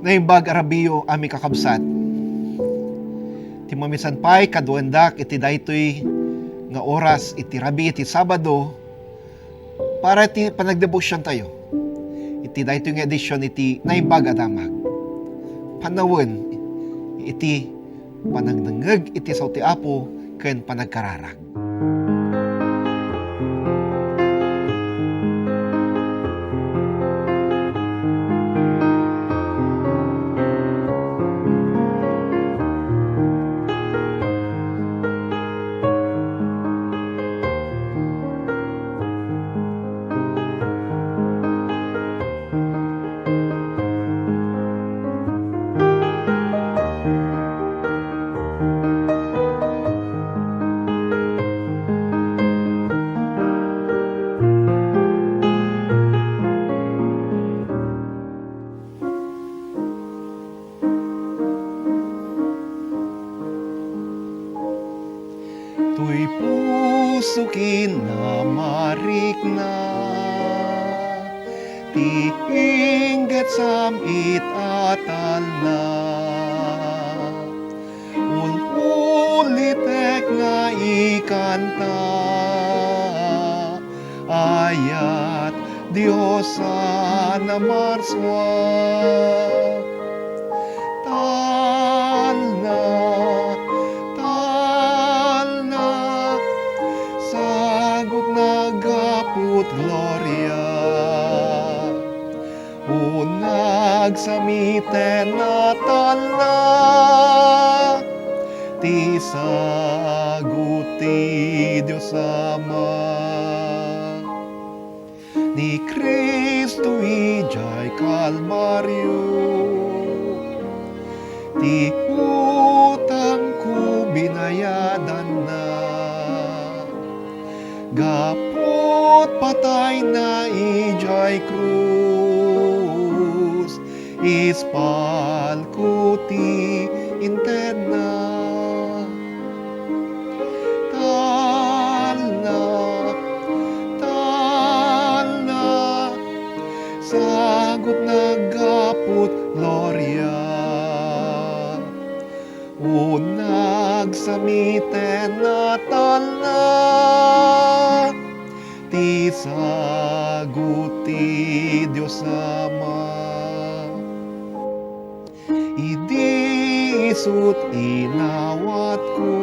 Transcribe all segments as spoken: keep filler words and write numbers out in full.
Naimbag a rabiiyo a mikakabsat. Ti mamisan pay kaduendak iti daytoy nga oras iti rabii iti Sabado para iti panagdebosiontayo iti daytoy nga edision iti Naimbag a Damag. Panawen iti panagdengngeg iti sao ti Apo ken panagkararag. Toy puso kinamarikna, ti inggetsam it atalna. Ulpulitek nga ikanta, ayat Dios a namarsua. Talna, talna, sagut na gaput gloria. O nagsamiten a talna, ti sagut ti Dios Ama. Ni Cristo idiay Kalbario, ti utangko binayadanna. Gaput patayna idiay krus, ispalko ti intedna. Talna, talna, sagut na gaput gloria. O nagsamiten a talna, ti sagut ti Dios Ama. Idi isut' inawatko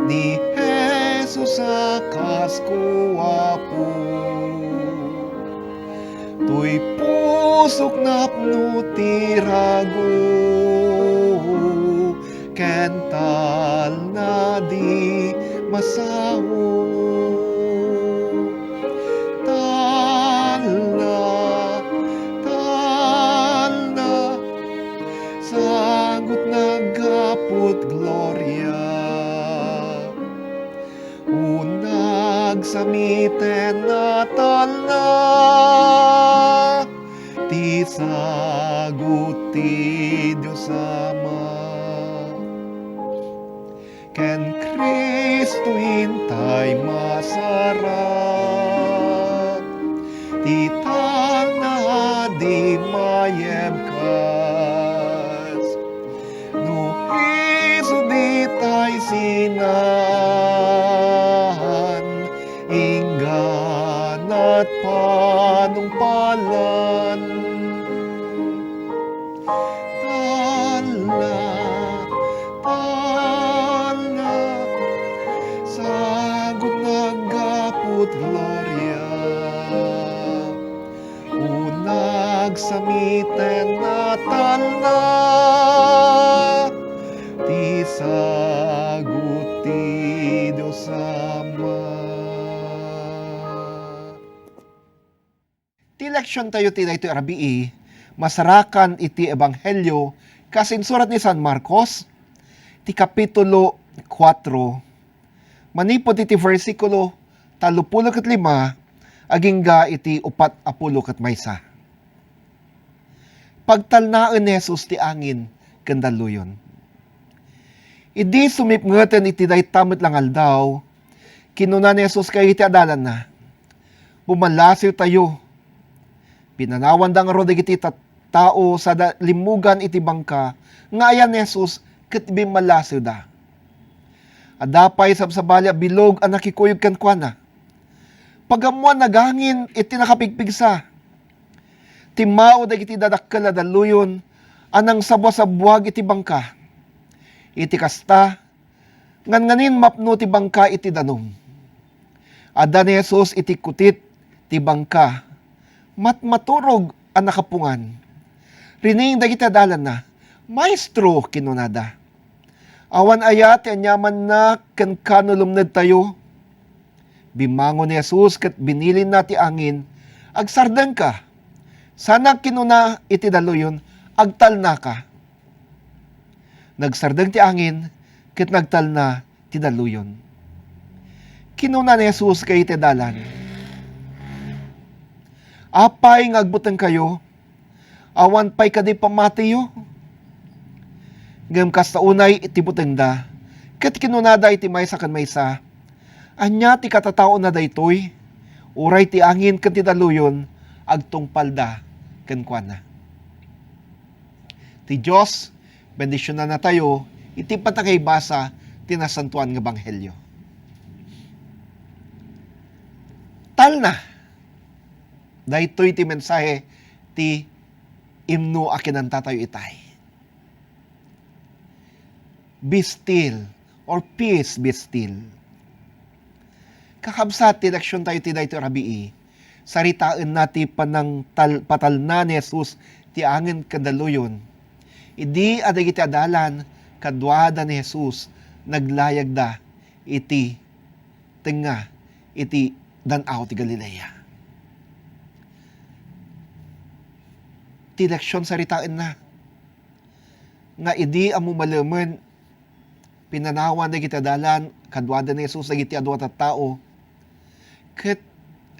ni Jesus a kasko, Apo. Toy pusok napno ti rago ken talna di masaho. Talna, talna, sagut na gaput gloria. O nagsamiten a talna, ti sagut ti Dios Ama. Ken Cristo intay masarag, ti talna a di mayebkas. No isu ditay sinan, ingganat panungpalan. Talna, talna, sagut na gaput gloria. O nagsamiten a talna, ti sagut ti Dios Ama. Ti leksiontayo ti daytoy a rabii, masarakan iti Ebanghelio kas insurat ni San Marcos, ti Kapitulo kuatro, manipud iti bersikulo tallopulo ket lima agingga iti upat a pulo ket maysa. Pagtalnaen ni Jesus ti angin ken dalluyon. Idi sumipngeten iti dayta met la nga aldaw, kinuna ni Jesus kadagiti adalanna, "Bumallasiwtayo." Pinanawanda ngarud dagiti tat-, tao sada limmugan iti bangka nga ayan ni Jesus ket bimmalasewda. Adda pay sabsabali a bilog a nakikuyog kenkuana. Pagammoan nagangin iti nakapigpigsa. Timmao dagiti dadakkel a dalluyon a nangsabbuasabbuag iti bangka. Iti kasta, ngannganin mapno ti bangka iti danum. Adda ni Jesus iti kutit ti bangka. Matmaturog a nakapungan. Rining dagiti adalanna, "Maestro," kinunada, "awan aya ti aniamanna kenka no lumnedtayo?" Bimmangon ni Jesus ket binilinna ti angin, "Agsardengka." Sana kinuna iti dalluyon, "Agtalnaka." Nagsardeng ti angin ket nagtalna ti dalluyon. Kinuna ni Jesus kadagiti adalan, "Apay nga agbutengkayo? Awan pay kadi pammatiyo?" Ngem kasta unay iti butengda, ket kinunada iti maysa ken maysa, "Ania ti katataona daytoy? Uray ti angin ken ti dalluyon agtungpalda kenkuana." Ti Dios bendisionannatayo iti panangaybasa ti nasantoan nga ebanghelio. Talna. Daytoy ti mensahe ti imno a kinantatayo itay. Be still, or peace be still. Kakabsat, ti leksiontayo ti daytoy a rabii, saritaenna ti panangtal-, patalna ni Jesus ti angin ken dalluyon. Idi a dagiti adalan kaduada ni Jesus, naglayagda iti tengnga iti Dan-aw ti Galilea. Ti leksion saritaenna nga idi a mumalemen, pinanawan dagiti adalan kaduada ni Jesus dagiti adu a tattao, ket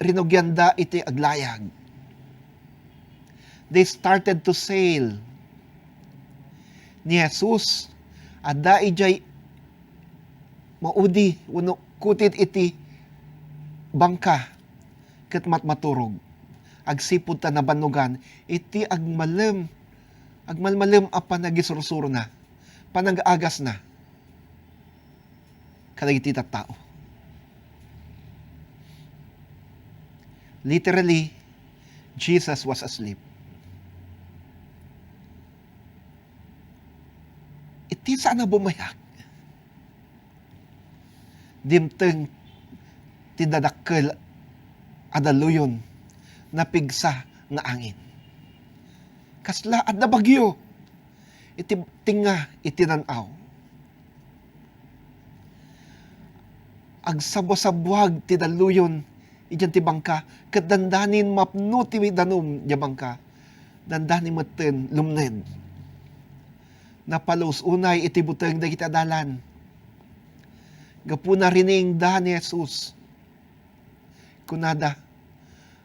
rinugianda iti aglayag. They started to sail. Ni Jesus, adda idiay maudi wenno kutit iti bangka ket matmaturog agsipud ta nabannogan iti agmalem, agmalmalem a panagisursurona, panag-agasna kadagiti tattao. Literally, Jesus was asleep. Iti saan a bumayak, dimteng ti dadakkel a dalluyon, napigsa nga angin. Kasla adda bagyo iti tengnga iti dan-aw. Agsabbuasabbuag ti dalluyon idiay ti bangka, ket dandanin mapno ti danum idiay bangka. Dandanin metten lumned. Napaluos unay iti buteng dagiti adalan. Gapu na rinugianda ni Jesus. Kunada,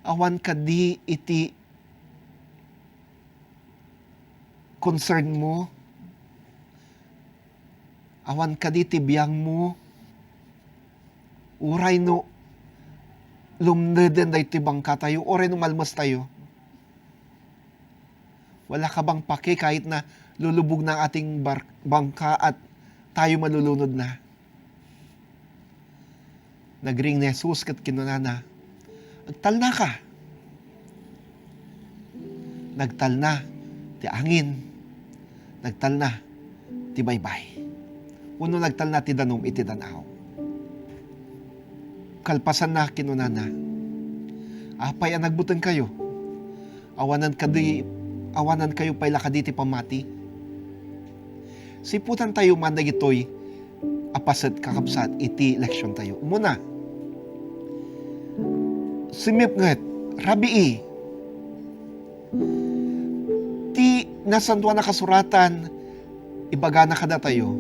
"Awan kadi iti concern mo? Awan kadi ti biangmo? Uray no lumneden daytoy bangkatayo, uray no malmestayo, wala ka bang pake kahit na lulubog na ating bar-, bangka at tayo malulunod na?" Nagring ni Jesus ket kinunana, "Agtalnaka." Nagtalna ti angin, nagtalna ti baybay, wenno nagtalna ti danum iti dan-aw. Kalpasanna, kinunana, "Apay a nagbutengkayo? Awanan kadi, awanankayo pay la kadi ti pammati?" Siputantayo man dagitoy a paset, kakabsat, iti leksiontayo. Umuna, simipnget, rabii. Ti Nasantoan a Kasuratan, ibagana kadatayo,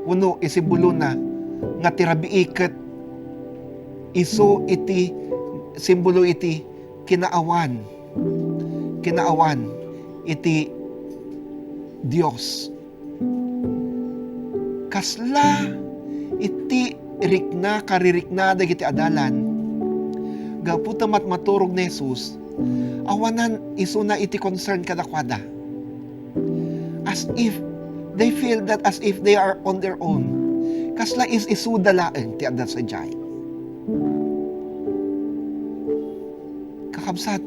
wenno isimbolona nga ti rabii ket isu iti simbolo iti kinaawan, kinaawan iti Dios. Kasla iti rikna, karirikna dagiti adalan, gapu ta matmaturog ni Jesus, Awanan isuna iti concern kadakuada. As if they feel that as if they are on their own. Kasla is-isuda laeng ti adda sadiay. Kakabsat,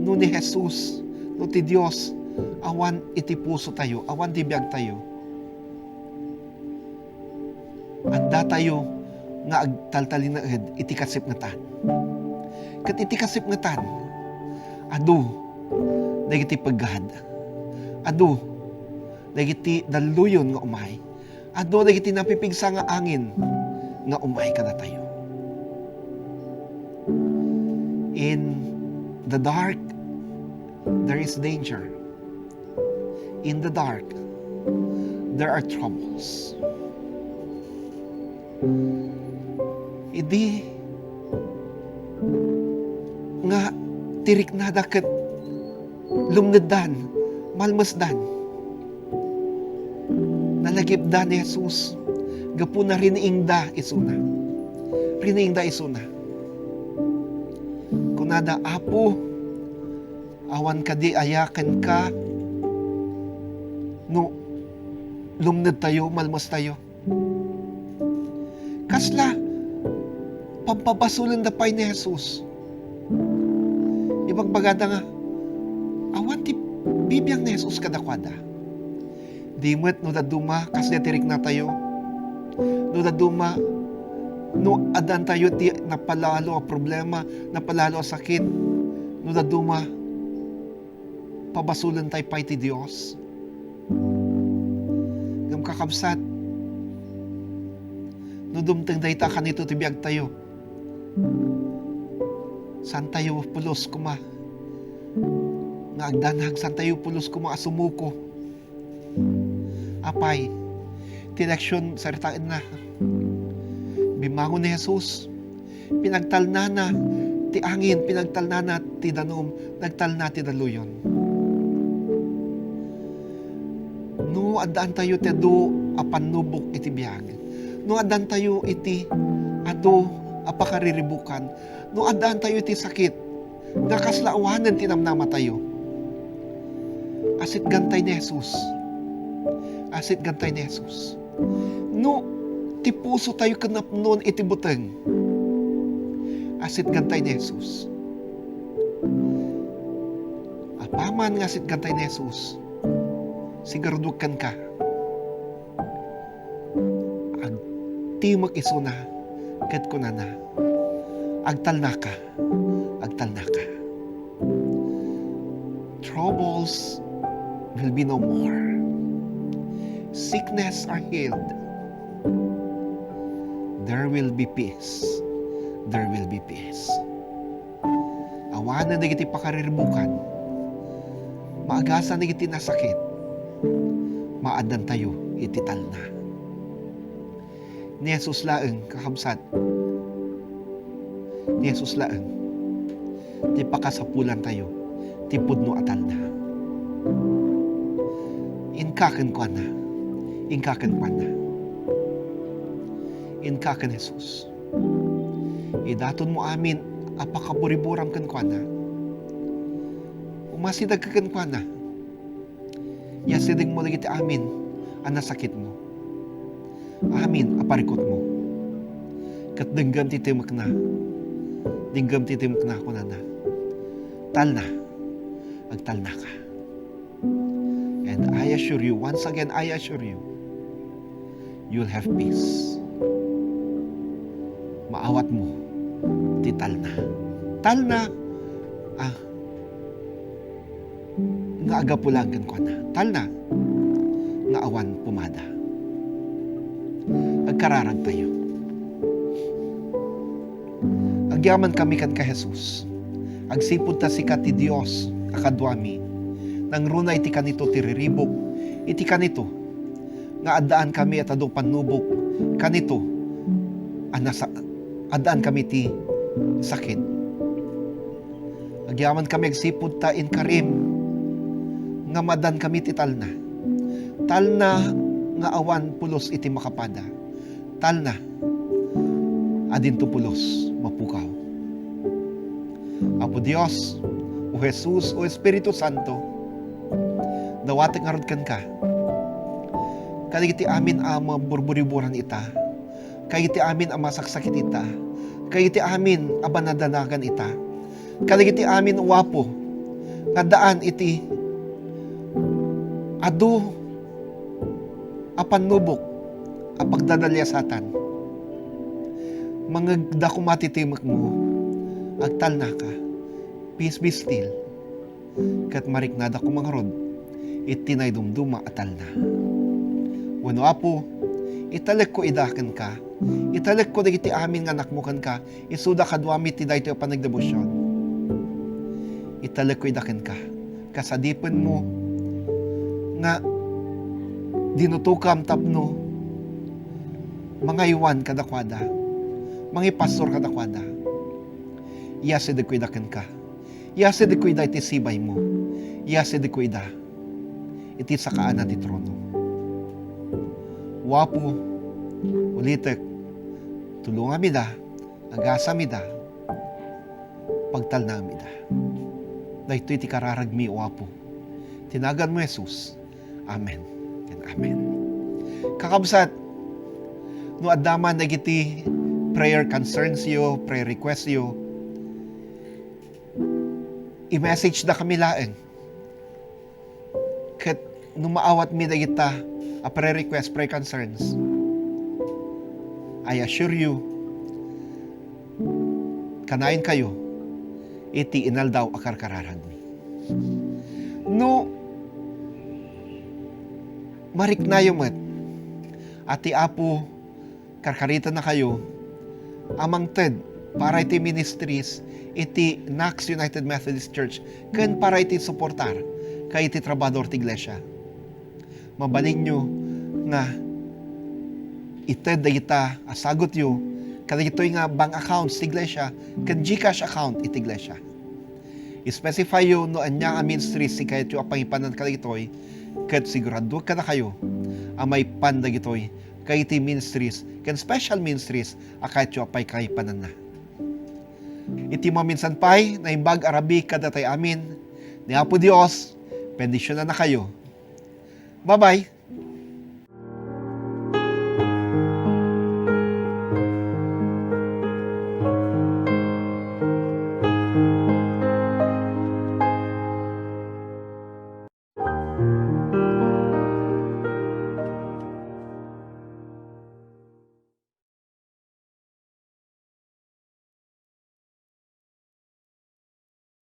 no ni Jesus, no ti Dios, awan iti pusotayo, awan ti biagtayo, addatayo nga agtaltalinaed iti kasipngetan. Ket iti kasipngetan, adu dagiti peggad, adu dagiti dalluyon nga umay, adu dagiti napipigsa nga angin nga umay kadatayo. In the dark, there is danger. In the dark, there are troubles. Idi nga tiriknada ket lumneddan, malmesdan, nalagipda ni Jesus gapu na riniingda isuna. Riniingda isuna. Kunada, "Apo, awan kadi aya kenka no lumnedtayo, malmestayo?" Kasla pampabasolenda pay ni Jesus. Ibagbagada nga awan ti bibiang ni Jesus kadakuada. Di met no dadduma, kasla ti riknatayo. No dadduma, no addantayo ti napalalo a problema, napalalo a sakit, no dadduma, pabasolentayo pay ti Dios. Ngem kakabsat, no dumteng dayta kanito ti biagtayo, santayo pulos koma nga agdanag, santayo pulos koma a sumuko. Apay, ti leksion, saritaenna. Bimmangon ni Jesus. Pinagtalnana ti angin, pinagtalnana ti danum, nagtalna ti dalluyon. No addaantayo ti adu a pannubok iti biag, no addaantayo iti adu a pakariribukan, no addaantayo iti sakit, nga kasla awanen ti namnamatayo, asitgantay ni Jesus. Asitgantay ni Jesus. No ti pusotayo ket napnon iti buteng, asitgantay ni Jesus. Apaman nga asitgantay ni Jesus, sigurado kenka, agtimek isuna ket kunana, "Agtalnaka, agtalnaka." Troubles will be no more. Sickness are healed. There will be peace. There will be peace. Awanen dagiti pakariribukan. Maagasan dagiti nasakit. Maaddantayo iti talna. Ni Jesus laeng, kakabsat. Ni Jesus laeng ti pakasapulantayo ti pudno a talna. Inka kenkuana. Inka kenkuana. Inka ken Jesus. Idatonmo amin a pakaburiburam kenkuana. Umasidegka kenkuana. Iyasidegmo dagiti amin a nasakitmo, amin a parikutmo. Ket denggem ti timekna. Denggem ti timekna, kunana, "Talna, agtalnaka." And I assure you, once again, I assure you, you'll have peace. Maawatmo ti talna. Talna, ah, nga agapu laeng kenkuana. Talna nga awan pumada. Agkararagtayo. Agyamankami kenka, Jesus. Agsipud ta sika ti Dios a kaduami. Nangruna iti kanito ti riribuk, iti kanito nga addaankami a tadong pannubok, kanito a nasa-, addaankami ti sakit. Agyamankami agsipud ta inkarim nga maaddankami ti talna. Talna nga awan pulos iti makapada. Talna a dinto pulos mapukaw. O Dios, o Jesus, o Espiritu Santo, dawatek ngarud kenka. Kadagiti amin a maburburiburan ita, kadagiti amin a masaksakit ita, kadagiti amin a banadanagan ita, kadagiti amin, O Apo, nga addaan iti adu a pannubok a pagdadaliasatan. Mangegda koma ti timekmo, agtalnaka, peace be still, ket mariknada koma ngarud iti naidumduma a talna. Wenno, Apo, italekko ida kenka, italekko dagiti amin nga anakmo kenka, isuda kaduami ti daytoy a panagdebosion. Italekko ida kenka, kas adipenmo nga dinutokam tapno mangaywan kadakuada, mangipastor kadakuada. Iyasidegko ida kenka. Iyasidegko ida iti sibaymo. Iyasidegko ida iti sakaana ti trono. O Apo, ulitek, tulongam ida, agasam ida, pagtalnaem ida. Daytoy ti kararagmi, O Apo. Ti naganmo, Jesus. Amen. And amen. Kakabsat, no adda man dagiti prayer concerns yo, prayer request yo, i-message da kami laeng. Ket no maawatmi dagita a prayer request, prayer concerns, I assure you, kanayon kayo iti inaldaw a karkararagmi. No mariknayo met a ti Apo karkaritanna kayo a mangted para iti ministries iti Knox United Methodist Church ken para iti suportar kayo iti trabahador ti iglesia. Mabalinyo nga ited dagita a sagutyo kadagitoy nga bank accounts ti iglesia ken GCash account iti iglesia. I-specify yo no ania a ministries ti kayatyo a pangipanan kadagitoy, ket siguraduek kadakayo a maipan dagitoy kayo iti ministries ken special ministries a kayatyo a paipananna. Iti maminsan pay, naimbag a rabii kadatay amin. Ni Apo Dios bendisionannakayo. Bye-bye!